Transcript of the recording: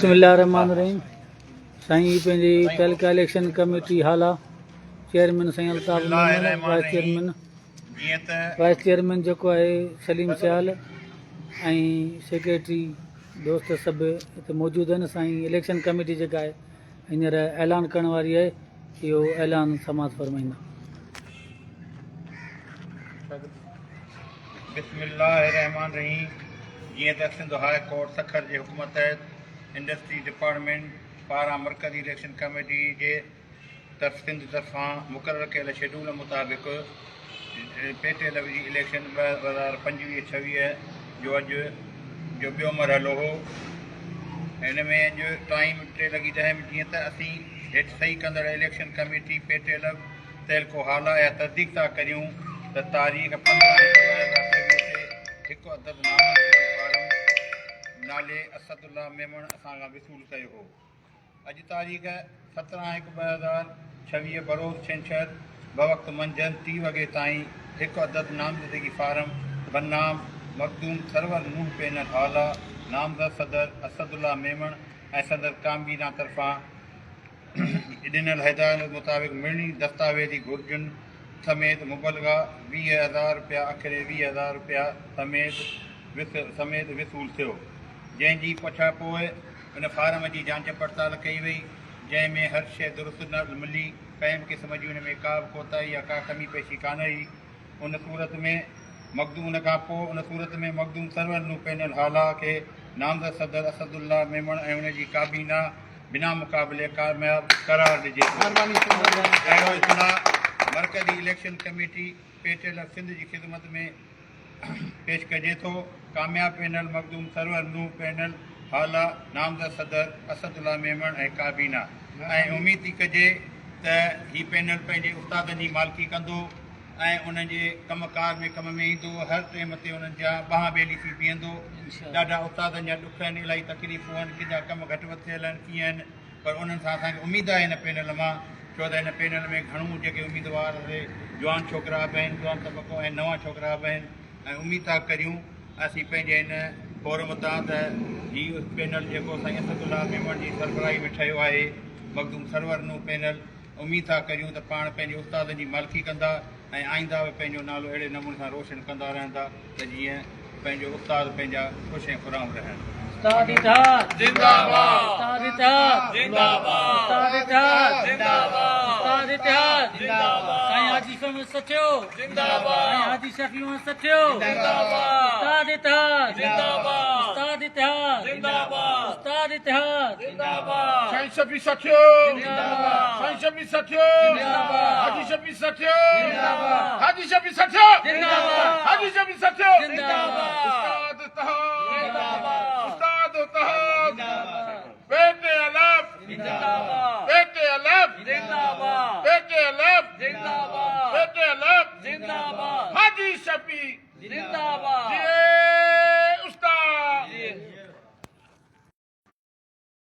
بسم الله الرحمٰن الرحيم سائين هي پنهنجي تعلقه اليڪشن ڪميٽي هالا چيئرمين سائين Altaf Memon vice chairman vice chairman جيڪو آهي سليم سيال ۽ سيڪريٽري دوست سڀ هتي موجود آهن سائين اليڪشن ڪميٽي جيڪا آهي هينئر اعلان ڪرڻ واري آهي اهو اعلان سماعت فرمائيندا. بسم الله الرحمٰن الرحيم جيئن ته سنڌ هاء ڪورٽ سکر جي حڪم تحت انڊسٽري ڊپارٽمينٽ پاران مرڪزي اليڪشن ڪميٽي جي طرف سنڌ طرفان مقرر ڪيل شيڊول مطابق پي ٽي ايل جي اليڪشن 2025 26 جو اڄ جو ٻيو مرحلو هو ان ۾ اڄ ٽائيم 3:10 منٽ جيئن ته اسين هيٺ صحيح ڪندڙ election committee P T L تعلقو هالا اها تصديق ٿا ڪريون ته تاريخ 15 هڪ 2024 تي هڪ عدد نامزدگي فارم نالي اسد الله ميمڻ اسان کان وصول ڪيو هو. اڄ تاريخ 17 هڪ 2026 بروز ڇنڇر بوقت منجهند 3 وڳي تائين هڪ عدد نامزدگي فارم بنام مخدوم سرور نوح پينل هالا نامزد صدر اسد الله ميمڻ ۽ سندس ڪامبينا طرفان ڏنل هدايتن مطابق مڙني دستاويزي گهرجن سميت مبلغه 20,000 رپيا اکري 20,000 رپيا سميت سميت وصول ٿيو جنهن جي پڇا پوء ان فارم جي جانچ پڙتال ڪئي وئي جنهن ۾ هر شيء درست نه ملي ڪنهن به قسم جي ان ۾ ڪا به ڪوتاهي يا ڪا ڪمي پيشي ڪانه هئي ان صورت ۾ مخدوم ان کان پوء ان صورت ۾ مخدوم سرور نوح پينل هالا کي نامزد صدر اسد الله ميمڻ ۽ ان جي ڪابينا بنا مقابلي ڪامياب قرار ڏجي ٿو. اهڙو اطلاع مرڪزي اليڪشن ڪميٽي پيٽيل سنڌ جي خدمت ۾ پيش ڪجي ٿو. ڪامياب پينل مخدوم سرور نوح پينل هالا نامزد صدر اسد الله ميمڻ ۽ ڪابينا ۽ اميد ٿي ڪجي ته هي پينل پنهنجي استادن جي مالڪي ڪندو. ۽ انهن جي ڪم ڪار ۾ ڪم ۾ ايندو، هر ٽيم تي انهن جا ٻانهن ٻيلي ٿي بيهندو. ڏاڍا استادن جا ڏک آهن، الاهي تڪليفون آهن، ڪن جا ڪم گهٽ وڌ ٿيل آهن، ڪيئن آهن، پر انهن سان اسان کي اميد آهي هن پينل مان، ڇو ته هن پينل ۾ گهڻو جيڪي اميدوار سي جوان ڇوڪرا به آهن، جوان طبقو ۽ نوان ڇوڪرا به آهن ۽ اميد ٿا ڪريون اسين پنهنجي هن فورم تان ته هي پينل جيڪو سائين اسد الله ميمڻ جي سربراهي ۾ ٺهيو آهي، مخدوم سرور نوح پينل، اميد ٿا ڪريون ته پاڻ پنهنجي استادن جي مالڪي ڪندا ۽ آئنده به پنهنجو نالو اهڙي نموني سان روشن ڪندا رهندا ته جيئن پنهنجو استاد پنهنجا خوش ۽ خرام رهن. استاد اتحاد زنده باد استاد اتحاد زنده باد استاد اتحاد زنده باد استاد اتحاد زنده باد سائين حاجي شمس سٺيو زنده باد سائين حاجي شفيع سٺيو زنده باد استاد اتحاد زنده باد استاد اتحاد زنده باد استاد اتحاد زنده باد سائين شفيع سٺيو زنده باد سائين شفيع سٺيو زنده باد حاجي شفيع سٺيو زنده باد حاجي شفيع سٺيو زنده باد حاجي شفيع سٺيو زنده باد استاد اتحاد زنده باد استاد اتحاد زنده باد بيت الف زنده باد بيت الف زنده باد بيت الف زنده باد بيت الف زنده باد حاجي شفيع زنده باد.